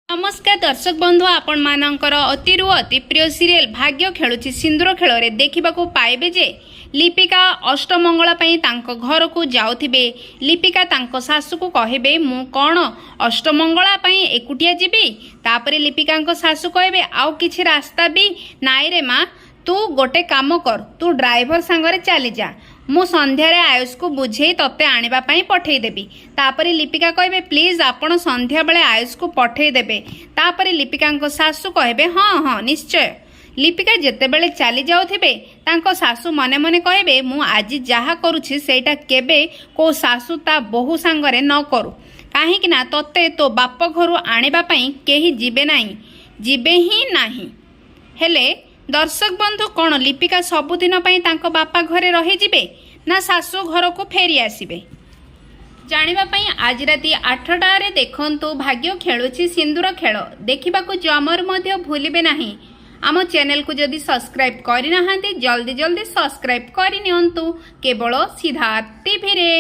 ନମସ୍କାର ଦର୍ଶକ ବନ୍ଧୁ, ଆପଣମାନଙ୍କର ଅତିରୁ ଅତି ପ୍ରିୟ ସିରିଏଲ ଭାଗ୍ୟ ଖେଳୁଛି ସିନ୍ଦୁର ଖେଳରେ ଦେଖିବାକୁ ପାଇବେ ଯେ ଲିପିକା ଅଷ୍ଟମଙ୍ଗଳା ପାଇଁ ତାଙ୍କ ଘରକୁ ଯାଉଥିବେ। ଲିପିକା ତାଙ୍କ ଶାଶୁକୁ କହିବେ, "ମୁଁ କ'ଣ ଅଷ୍ଟମଙ୍ଗଳା ପାଇଁ ଏକୁଟିଆ ଯିବି?" ତାପରେ ଲିପିକାଙ୍କ ଶାଶୁ କହିବେ, "ଆଉ କିଛି ରାସ୍ତା ବି ନାଇଁରେ ମା। ତୁ ଗୋଟେ କାମ କର, ତୁ ଡ୍ରାଇଭର ସାଙ୍ଗରେ ଚାଲିଯା। ମୁଁ ସନ୍ଧ୍ୟାରେ ଆୟୁଷକୁ ବୁଝେଇ ତତେ ଆଣିବା ପାଇଁ ପଠେଇଦେବି।" ତାପରେ ଲିପିକା କହିବେ, "ପ୍ଲିଜ୍, ଆପଣ ସନ୍ଧ୍ୟାବେଳେ ଆୟୁଷକୁ ପଠେଇଦେବେ।" ତାପରେ ଲିପିକାଙ୍କ ଶାଶୁ କହିବେ, "ହଁ, ନିଶ୍ଚୟ।" ଲିପିକା ଯେତେବେଳେ ଚାଲି ଯାଉଥିବେ, ତାଙ୍କ ଶାଶୁ ମନେ ମନେ କହିବେ, "ମୁଁ ଆଜି ଯାହା କରୁଛି, ସେଇଟା କେବେ କୋଉ ଶାଶୁ ତା ବୋହୂ ସାଙ୍ଗରେ ନ କରୁ। କାହିଁକି ନା ତତେ ତୋ ବାପ ଘରୁ ଆଣିବା ପାଇଁ କେହି ଯିବେ ନାହିଁ, ଯିବେ ହିଁ ନାହିଁ।" ହେଲେ ଦର୍ଶକ ବନ୍ଧୁ, କ'ଣ ଲିପିକା ସବୁଦିନ ପାଇଁ ତାଙ୍କ ବାପା ଘରେ ରହିଯିବେ ନା ଶାଶୁ ଘରକୁ ଫେରି ଆସିବେ? ଜାଣିବା ପାଇଁ ଆଜି ରାତି 8ଟାରେ ଦେଖନ୍ତୁ ଭାଗ୍ୟ ଖେଳୁଛି ସିନ୍ଦୁର ଖେଳ। ଦେଖିବାକୁ ଜମାରୁ ମଧ୍ୟ ଭୁଲିବେ ନାହିଁ। ଆମ ଚ୍ୟାନେଲକୁ ଯଦି ସବସ୍କ୍ରାଇବ୍ କରିନାହାନ୍ତି, ଜଲ୍ଦି ଜଲ୍ଦି ସବସ୍କ୍ରାଇବ୍ କରିନିଅନ୍ତୁ, କେବଳ ସିଦ୍ଧାର୍ଥ ଟିଭିରେ।